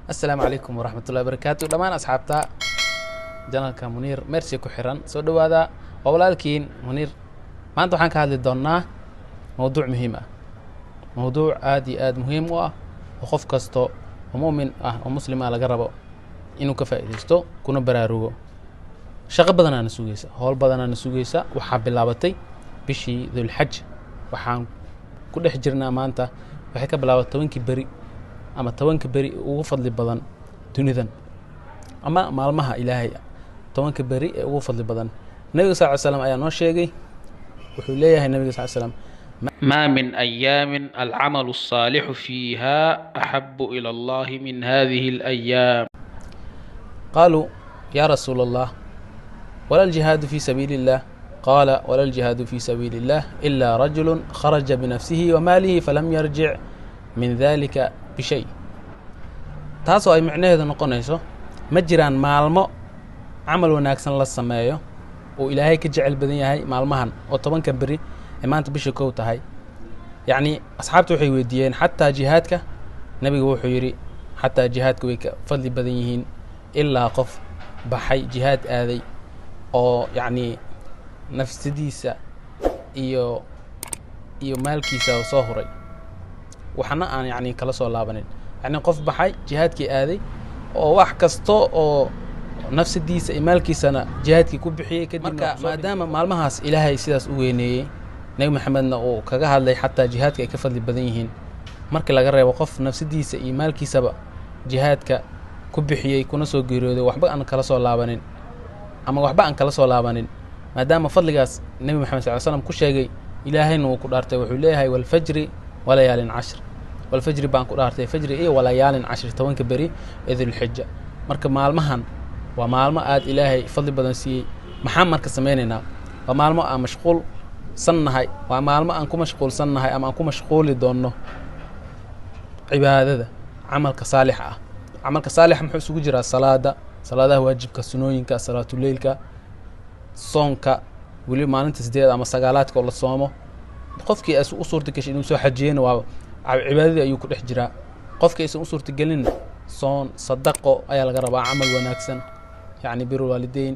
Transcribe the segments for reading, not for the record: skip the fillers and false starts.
Assalaamu calaykum waraxmatullahi wabarakaatu. Dhammaan asxaabta channelka Muniir Mercy ku xiran, soo dhowaada. Waa walaalkiin Muniir. Maanta waxaan ka hadli doonnaa mowduuc muhiim ah, mowduuc aad iyo aad muhiim u ah, oo qof kasto oo mu'min ah oo muslim ah laga rabo inuu ka faa'iidaysto kuna baraarugo. Shaqo badanaana sugaysa, howl badanaana sugaysa. Waxaa bilaabatay bishii Dulxaj, waxaan ku dhex jirnaa maanta. Waxay ka bilaabatay 10kii beri ama 10ka beri ugu fadli badan dunidan, ama maalmaha Ilaahay 10ka beri ee ugu fadli badan. Nabiga sal ly slam ayaa noo sheegay. Wuxuu leeyahay nabiga sal slam: ما من أيام العمل الصالح فيها أحب إلى الله من هذه الأيام. قالوا يا رسول الله، ولا الجهاد في سبيل الله؟ قال: ولا الجهاد في سبيل الله إلا رجل خرج بنفسه وماله فلم يرجع من ذلك بشيء. Taasoo ay micnaheedu noqonayso, ma jiraan maalmo camal wanaagsan la sameeyo oo Ilaahay ka jecel badan yahay maalmahan oo 10ka beri ee maanta bisha 1 tahay. Yacni, asxaabta waxay weydiiyeen xataa jihaadka. Nebigu wuxuu yidhi: xataa jihaadka way ka fadli badan yihiin, ilaa qof baxay, jihaad aaday, oo yacni nafsadiisa iyo maalkiisa soo huray, waxna aan yacni kala soo laabanin. Yacni, qof baxay, jihaadkii aaday, oo wax kasta oo nafsadiisa iyo maalkiisana jihaadkii ku bixiyey kadib. Marka maadaama maalmahaas Ilaahay sidaas u weyneeyey, Nebi Maxamedna uu kaga hadlay xataa jihaadka ay ka fadli badan yihiin, markii laga reebo qof nafsadiisa iyo maalkiisaba jihaadka ku bixiyey kuna soo geeriyooday, waxba aan kala soo laabanin ama waxba aan kala soo laabanin, maadaama fadligaas Nebi Maxamed sal slam ku sheegay, Ilaahayna uu ku dhaartay. Wuxuu leeyahay: والفجر وليال عشر. والفجر baan ku dhaartay, fajri iyo وليال عشر, 10ka beri ee Dulxija. Marka maalmahan waa maalmo aad Ilaahay fadli badan siiyey. Maxaan marka samaynaynaa? Waa maalmo aan mashquulsan nahay, waa maalmo aan ku mashquulsan nahay ama aan ku mashquuli doonno cibaadada, camalka saalixa ah. Camalka saalixa muxuu isugu jiraa? Salaada, salaadaha waajibka, sunooyinka, salaatuleylka, soonka, weli maalinta sideed ama sagaalaadka oo la soomo. Qofkii as u suurta gashay inuu soo xajiyeyna, waa cibaadadii ayuu ku dhex jiraa. Qofkii aysan u suurtagelinna, soon, sadaqo ayaa laga rabaa, camal wanaagsan, yacni birul waalideyn,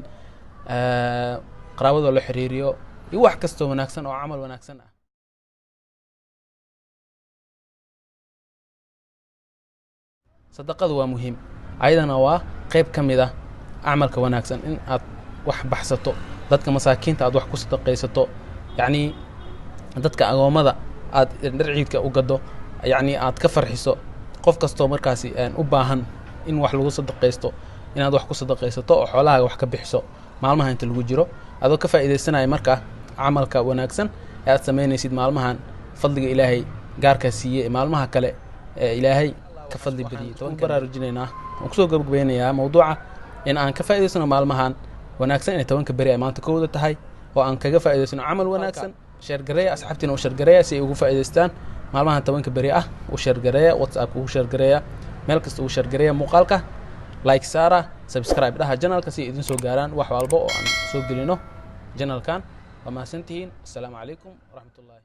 qaraabadoo la xiriiriyo, iyo wax kastoo wanaagsan oo camal wanaagsan ah. Sadaqadu waa muhiim, ayadana waa qeyb ka mid ah camalka wanaagsan, in aad wax baxsato, dadka masaakiinta aad wax ku sadaqaysato, yacni dadka agoommada aad dhar ciidka u gado, yacni aad ka farxiso. Qof kastoo markaasi u baahan in wax lagu sadaqaysto, inaad wax ku sadaqaysato oo xoolahaaga wax ka bixiso maalmaha inta lagu jiro, adoo ka faa'iidaysanaya marka camalka wanaagsan ee aad samaynaysid maalmahan fadliga Ilaahay gaarkaa siiyey ee maalmaha kale ee Ilaahay ka fadli badiyey. Toban baraarujinaynaa, waan kusoo gabagabeynayaa mawduuca in aan ka faa'idaysano maalmahan wanaagsan, inay 10ka beri ay maanta 1da tahay, oo aan kaga faa'idaysano camal wanaagsan. Share gareeya, asxaabtiina u share gareeya si ay ugu faa'idaystaan maalmahan 10ka beri ah. U share gareeya, WhatsAppka ugu share gareeya, meel kasta ugu share gareeya muuqaalka. Like saara, subscribe dhaha channelka si ay idin soo gaaraan wax walba oo aan soo gelino channelkan. Waa mahadsantihiin. Assalaamu calaykum waraxmatullahi.